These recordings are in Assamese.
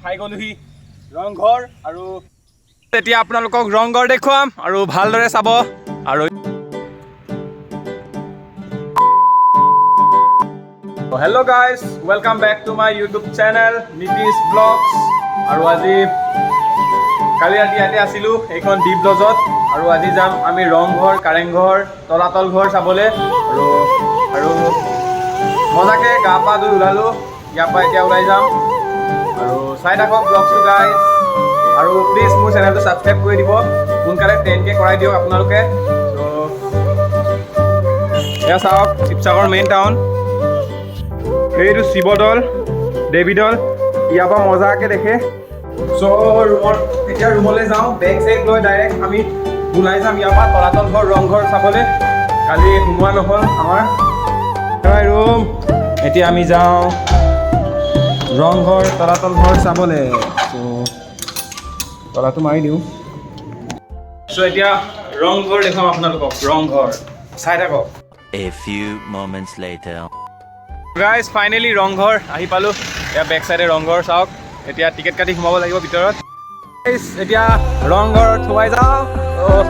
পাই গ'লোহি ৰংঘৰ আৰু এতিয়া আপোনালোকক ৰংঘৰ দেখুৱাম আৰু ভালদৰে চাব। আৰু hello guys, welcome back to my YouTube channel Nitish blogs. আৰু আজি কালি ৰাতি ইয়াতে আছিলোঁ এইখন দ্বীপ লজত আৰু আজি যাম আমি ৰংঘৰ, কাৰেংঘৰ, তলাতল ঘৰ চাবলৈ। আৰু মজাকৈ গা পা ধুই ওলালোঁ ইয়াৰ পৰা, এতিয়া ওলাই যাম আৰু চাই থাকক ব্লগটো গাইজ। আৰু প্লিজ মোৰ চেনেলটো ছাবস্ক্ৰাইব কৰি দিব, সোনকালে 10K কৰাই দিয়ক আপোনালোকে। চ' এয়া চাওক শিৱসাগৰ মেইন টাউন, এইটো শিৱদৌল, দেৱীদৌল, ইয়াৰ পৰা মজাকৈ দেখে। চ' ৰুমৰ এতিয়া ৰুমলৈ যাওঁ, বেগ চেগ লৈ ডাইৰেক্ট আমি ওলাই যাম ইয়াৰ পৰা তলাতল ঘৰ, ৰংঘৰ চাবলৈ। কালি সোমোৱা নহ'ল আমাৰ ৰুম। এতিয়া আমি যাওঁ ৰংঘৰ, তলাতল ঘৰ চাবলৈ। চ' তলাটো মাৰি দিওঁ। চ' এতিয়া ৰংঘৰ দেখুৱাম আপোনালোকক, ৰংঘৰ চাই থাকক। A few moments later. Guys, finally Rang Ghar আহি পালোঁ। ইয়াৰ বেক চাইডে ৰংঘৰ চাওক। এতিয়া টিকেট কাটি সোমাব লাগিব ভিতৰত। গাইজ, এতিয়া ৰংঘৰত সোমাই যাওঁ। অ'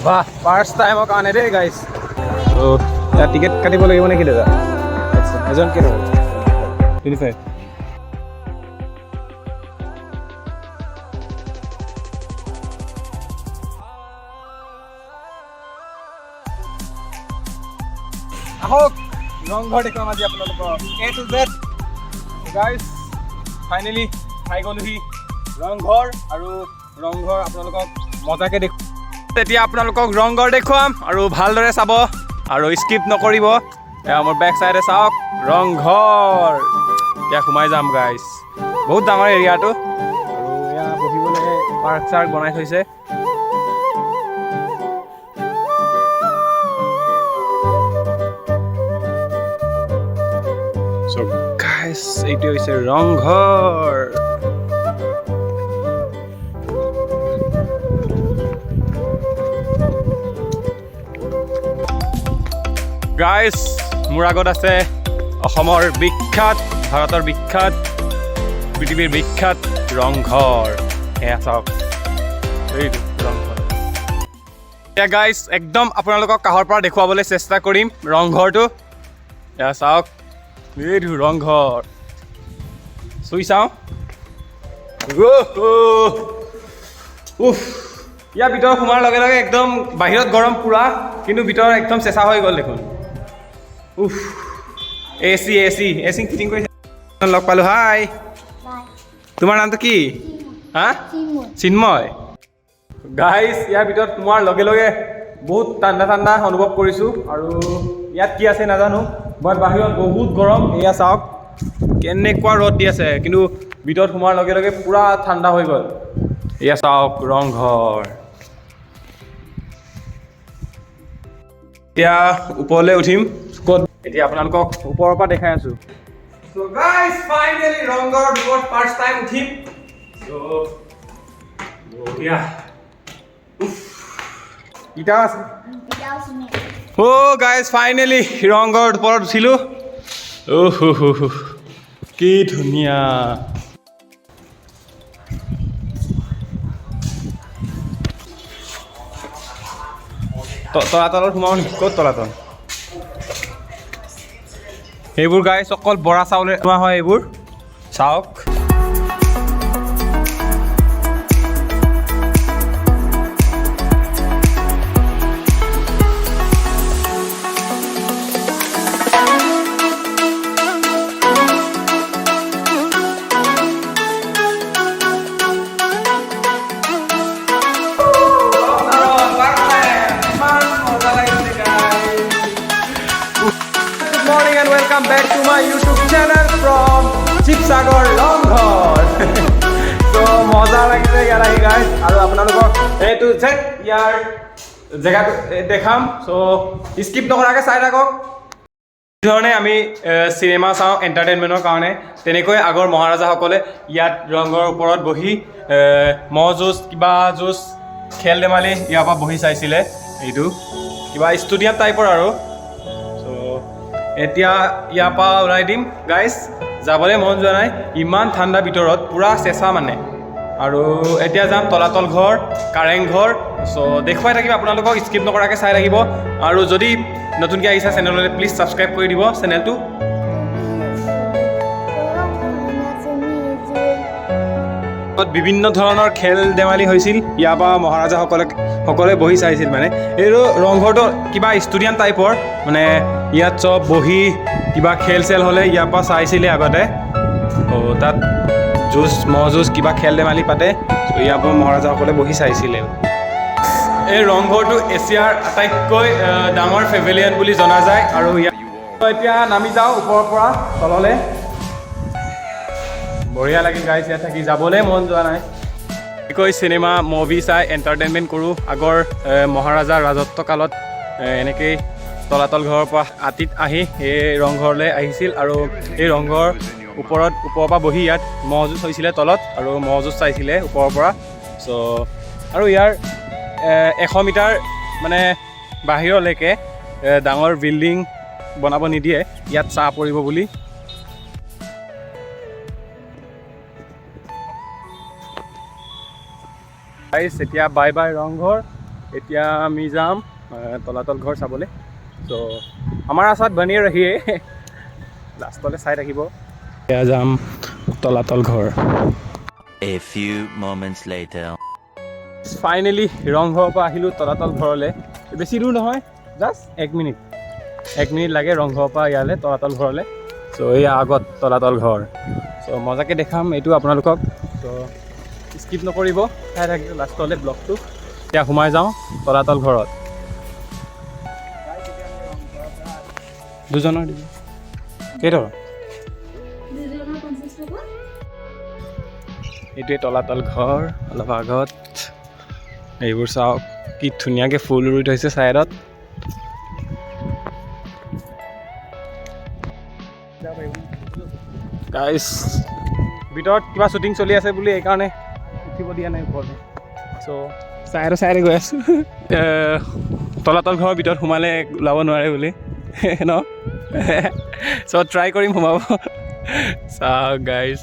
বাহ, ফাৰ্ষ্ট টাইমৰ কাৰণে দেই গাইজ। ত' ইয়াত টিকেট কাটিব লাগিব নেকি দাদা? আচ্ছা, এজন কেইটকা? 25। আহক, ৰংঘৰ দেখুৱাম আজি আপোনালোকক এ টু জেড। গাইজ, ফাইনেলি পাই গ'লোহি ৰংঘৰ আৰু ৰংঘৰ আপোনালোকক মজাকৈ দেখুৱাম। এতিয়া আপোনালোকক ৰংঘৰ দেখুৱাম আৰু ভালদৰে চাব আৰু স্কিপ নকৰিব। এয়া মোৰ বেক চাইডে চাওক ৰংঘৰ। এতিয়া সোমাই যাম গাইজ। বহুত ডাঙৰ এৰিয়াটো আৰু এয়া বহিবলৈ পাৰ্ক চাৰ্ক বনাই থৈছে। চ' গাইজ, এইটো হৈছে ৰংঘৰ। গাইজ, মোৰ আগত আছে অসমৰ বিখ্যাত, ভাৰতৰ বিখ্যাত, পৃথিৱীৰ বিখ্যাত ৰংঘৰ। এয়া চাওক, এইটো ৰংঘৰ। এতিয়া গাইজ, একদম আপোনালোকক কাষৰ পৰা দেখুৱাবলৈ চেষ্টা কৰিম ৰংঘৰটো। এয়া চাওক, এইটো ৰংঘৰ, চুই চাওঁ। উফ, ইয়াৰ ভিতৰত সোমোৱাৰ লগে লগে একদম বাহিৰত গৰম পূৰা, কিন্তু ভিতৰত একদম চেঁচা হৈ গ'ল দেখোন। উফ, এ চি, এ চি, এ চি ফিটিং কৰিছে। লগ পালোঁ, হাই। তোমাৰ নামটো কি? হা, চিন্ময়। গাইজ, ইয়াৰ ভিতৰত সোমোৱাৰ লগে লগে বহুত ঠাণ্ডা ঠাণ্ডা অনুভৱ কৰিছোঁ আৰু ইয়াত কি আছে নাজানো, বাট বাহিৰত বহুত গৰম। এয়া চাওক কেনেকুৱা ৰ'দ দি আছে, কিন্তু ভিতৰত সোমোৱাৰ লগে লগে পূৰা ঠাণ্ডা হৈ গ'ল। এয়া চাওক ৰংঘৰ। এতিয়া ওপৰলৈ উঠিম। ক'ত এতিয়া আপোনালোকক ওপৰৰ পৰা দেখাই আছোঁ। চ' গাইজ, ফাইনেলি ৰংঘৰৰ ওপৰত ফাৰ্ষ্ট টাইম উঠিম। চ' বঢ়িয়া। ইটাও আছে। অ' গাইজ, ফাইনেলি ৰংঘৰৰ ওপৰত উঠিলোঁ। অ' হো হো হো, কি ধুনীয়া। তলাতলত সোমাওঁ নেকি? ক'ত তলাতল? সেইবোৰ গাইজ অকল বৰা চাউলে বনোৱা হয়, এইবোৰ চাওক। Good morning and welcome back to my YouTube channel from Sivasagar Rang Ghar. So মজা লাগিছে ইয়াত আহি গাইজ আৰু আপোনালোকক এ টু জেড ইয়াৰ জেগাটো দেখাম। চ' স্কিপ নকৰাকৈ চাই থাকক। ধৰণে আমি চিনেমা চাওঁ এণ্টাৰটেইনমেণ্টৰ কাৰণে, তেনেকৈ আগৰ মহাৰাজাসকলে ইয়াত ৰংঘৰৰ ওপৰত বহি ম'হ যুঁজ, কিবা যুঁজ, খেল ধেমালি ইয়াৰ পৰা বহি চাইছিলে। এইটো কিবা ষ্টুডিয়াম টাইপৰ আৰু। চ' এতিয়া ইয়াৰ পৰা ওলাই দিম গাইজ। যাবলৈ মন যোৱা নাই, ইমান ঠাণ্ডা ভিতৰত, পূৰা চেঁচা মানে। আৰু এতিয়া যাম তলাতল ঘৰ, কাৰেংঘৰ। চ' দেখুৱাই থাকিম আপোনালোকক, স্কিপ নকৰাকৈ চাই থাকিব। আৰু যদি নতুনকৈ আহিছা চেনেললৈ, প্লিজ ছাবস্ক্ৰাইব কৰি দিব চেনেলটো। তাত বিভিন্ন ধৰণৰ খেল ধেমালি হৈছিল। ইয়াৰ পৰা মহাৰাজাসকলে সকলোৱে বহি চাইছিল। মানে এইটো ৰংঘৰটো কিবা ষ্টেডিয়াম টাইপৰ, মানে ইয়াত চব বহি কিবা খেল চেল হ'লে ইয়াৰ পৰা চাইছিলে আগতে। ত' তাত যুঁজ, ম'হ যুঁজ, কিবা খেল ধেমালি পাতে। ত' ইয়াৰ পৰা মহাৰাজাসকলে বহি চাইছিলে। এই ৰংঘৰটো এছিয়াৰ আটাইতকৈ ডাঙৰ পেভিলিয়ন বুলি জনা যায়। আৰু ইয়াত এতিয়া নামি যাওঁ ওপৰৰ পৰা তললৈ। বঢ়িয়া লাগিল গাইছ ইয়াত থাকি, যাবলৈ মন যোৱা নাই। কৈ চিনেমা মুভি চাই এণ্টাৰটেইনমেণ্ট কৰোঁ। আগৰ মহাৰাজাৰ ৰাজত্ব কালত এনেকেই তলাতল ঘৰৰ পৰা আতিত আহি এই ৰংঘৰলৈ আহিছিল আৰু এই ৰংঘৰ ওপৰত ওপৰৰ পৰা বহি ইয়াত ম'হ যুঁজ হৈছিলে তলত আৰু ম'হ যুঁজ চাইছিলে ওপৰৰ পৰা। চ' আৰু ইয়াৰ 100 মিটাৰ মানে বাহিৰলৈকে ডাঙৰ বিল্ডিং বনাব নিদিয়ে, ইয়াত ছাঁ পৰিব বুলি। গাইছ, এতিয়া বাই বাই ৰংঘৰ। এতিয়া আমি যাম তলাতল ঘৰ চাবলৈ। চ' हमारा साथ बने रहिए, লাষ্টলৈ চাই থাকিব। এতিয়া যাম তলাতল ঘৰ। A few moments later. Finally ৰংঘৰৰ পৰা আহিলোঁ তলাতল ঘৰলৈ। বেছি দূৰ নহয়, জাষ্ট এক মিনিট, এক মিনিট লাগে ৰংঘৰৰ পৰা ইয়ালৈ তলাতল ঘৰলৈ। চ' এই আগত তলাতল ঘৰ। চ' মজাকৈ দেখাম এইটো আপোনালোকক। চ' স্কিপ নকৰিব, চাই থাকিব লাষ্টলৈ ব্লগটো। এতিয়া সোমাই যাওঁ তলাতল ঘৰত। দুজনৰ দিব কেইটকা? দুজনৰ 50 টকা। এইটোৱে তলাতল ঘৰ। অলপ আগত এইবোৰ চাওক, কি ধুনীয়াকৈ ফুল ৰুই থৈছে ছাইডত। গাইছ, ভিতৰত কিবা শ্বুটিং চলি আছে বুলি এইকাৰণে উঠিব দিয়া নাই ওপৰতে। চ' চাইডে চাইডে গৈ আছোঁ। তলাতল ঘৰৰ ভিতৰত সোমালে ওলাব নোৱাৰে বুলি ন। চ' ট্ৰাই কৰিম সোমাব। চাওক গাইছ,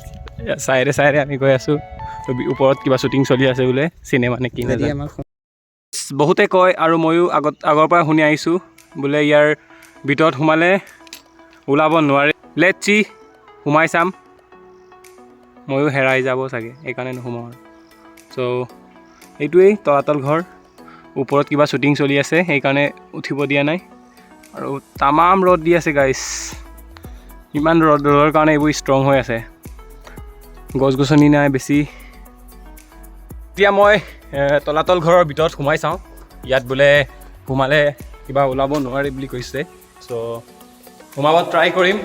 চাইডে চাইডে আমি গৈ আছোঁ। ওপৰত কিবা শ্বুটিং চলি আছে বোলে, চিনেমা নে কি নাজানো। বহুতে কয় আৰু ময়ো আগৰ পৰাই শুনি আহিছোঁ বোলে ইয়াৰ ভিতৰত সোমালে ওলাব নোৱাৰে। Let C, সোমাই চাম। ময়ো হেৰাই যাব চাগে, সেইকাৰণে নোসোমাওঁ আৰু। চ' এইটোৱেই তলাতল ঘৰ। ওপৰত কিবা শ্বুটিং চলি আছে, সেইকাৰণে উঠিব দিয়া নাই। আৰু তামাম ৰ'দ দি আছে গাইছ। ইমান ৰ'দৰ কাৰণে এইবোৰ ষ্ট্ৰং হৈ আছে। গছ গছনি নাই বেছি। এতিয়া মই তলাতল ঘৰৰ ভিতৰত সোমাই চাওঁ। ইয়াত বোলে সোমালে কিবা ওলাব নোৱাৰে বুলি কৈছে। চ' সোমাব ট্ৰাই কৰিম।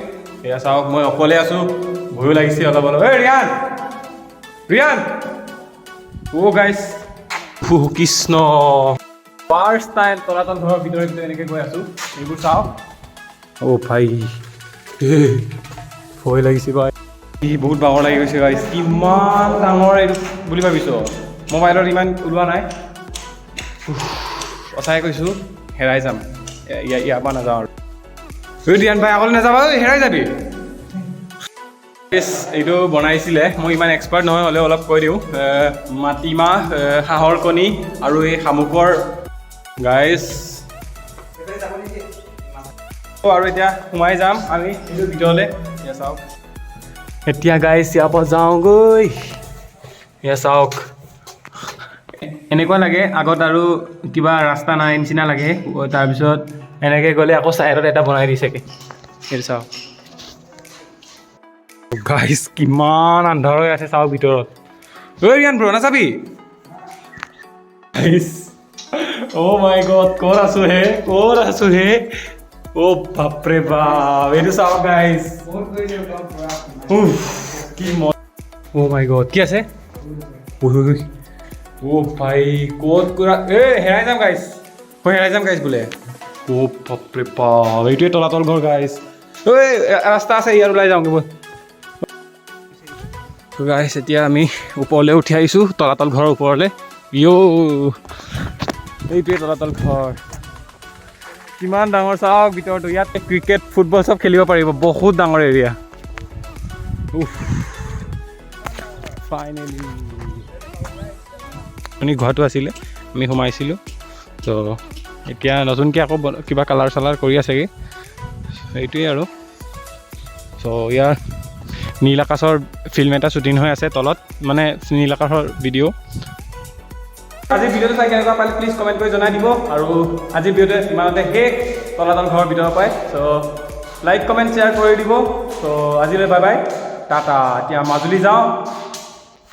এয়া চাওক, মই অকলে আছোঁ, ভয়ো লাগিছে অলপ অলপ। এই ৰিয়ান, ৰিয়ান, অ' গাইছ, কৃষ্ণ, ফাৰ্ষ্ট টাইম তলাতল ঘৰৰ ভিতৰে ভিতৰে এনেকৈ গৈ আছোঁ। এইবোৰ চাওক। অ' ভাই, ভয় লাগিছে ভাই। ই বহুত ডাঙৰ লাগি গৈছে গাইছ। কিমান ডাঙৰ এইটো বুলি ভাবিছ? মোবাইলত ইমান ওলোৱা নাই। উফ, সঁচাই কৈছোঁ, হেৰাই যাম। ইয়াৰ পৰা নাযাওঁ আৰু। ঐ ৰিয়ান ভাই, আগলৈ নাযাবা ঐ, হেৰাই যাবি। এইটো বনাইছিলে, মই ইমান এক্সপাৰ্ট নহয়, হ'লেও অলপ কৈ দিওঁ। মাটিমাহ, হাঁহৰ কণী আৰু এই শামুকৰ গাইছ। আৰু এতিয়া সোমাই যাম আমি এইটো ভিতৰলৈ। এয়া চাওক। এতিয়া গাইছ, ইয়াৰ পৰা যাওঁগৈ। এয়া চাওক, এনেকুৱা লাগে আগত আৰু কিবা ৰাস্তা নাই নিচিনা লাগে। তাৰপিছত এনেকৈ গ'লে আকৌ ছাইডত এটা বনাই দিছেগৈ। এইটো চাওক গাইছ, কিমান আন্ধাৰ হৈ আছে চাওক ভিতৰত। ঐ ৰিয়ান ব্ৰ, নাচাবি। অ' মাই গড, ক'ত আছো হে, ক'ত আছো হে? অ' বাপৰে বাপ, এইটো চাওক গাইছ। উফ, কি অ' মাই গড, কি আছে? ঐ ঐ ঐ, অ' ভাই, ক'ত কৰা? এ হেৰাই যাম গাইছ, মই হেৰাই যাম গাইছ বোলে। অ' বাপৰে বাপ, এইটোৱে তলাতল ঘৰ গাইছ। ঐ, ৰাস্তা আছে ইয়াত, ওলাই যাওঁগৈ ব'ল। গাইছ, এতিয়া আমি ওপৰলৈ উঠি আহিছোঁ, তলাতল ঘৰৰ ওপৰলৈ। ইঅ', এইটোৱে তলাতল ঘৰ। কিমান ডাঙৰ চাওক ভিতৰটো। ইয়াত ক্ৰিকেট, ফুটবল চব খেলিব পাৰিব। বহুত ডাঙৰ এৰিয়া। উফ, ফাইনেলি আপুনি গুহাটো আছিলে, আমি সোমাইছিলোঁ। ত' এতিয়া নতুনকৈ আকৌ কিবা কালাৰ চালাৰ কৰি আছেগৈ, সেইটোৱেই আৰু। চ' ইয়াৰ নীল আকাশৰ ফিল্ম এটা শ্বুটিং হৈ আছে তলত, মানে নীল আকাশৰ ভিডিঅ'। আজিৰ ভিডিঅ'টো চাই কেনেকুৱা পালে, প্লিজ কমেণ্ট কৰি জনাই দিব। আৰু আজিৰ ভিডিঅ'টো ইমানতে শেষ, তলাতল ঘৰৰ ভিতৰৰ পৰাই। চ' লাইক, কমেণ্ট, শ্বেয়াৰ কৰি দিব। চ' আজিলৈ বাই বাই, টাটা। এতিয়া মাজুলী যাওঁ।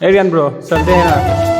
এৰিয়ান ব্ৰ, चलते हैं ना।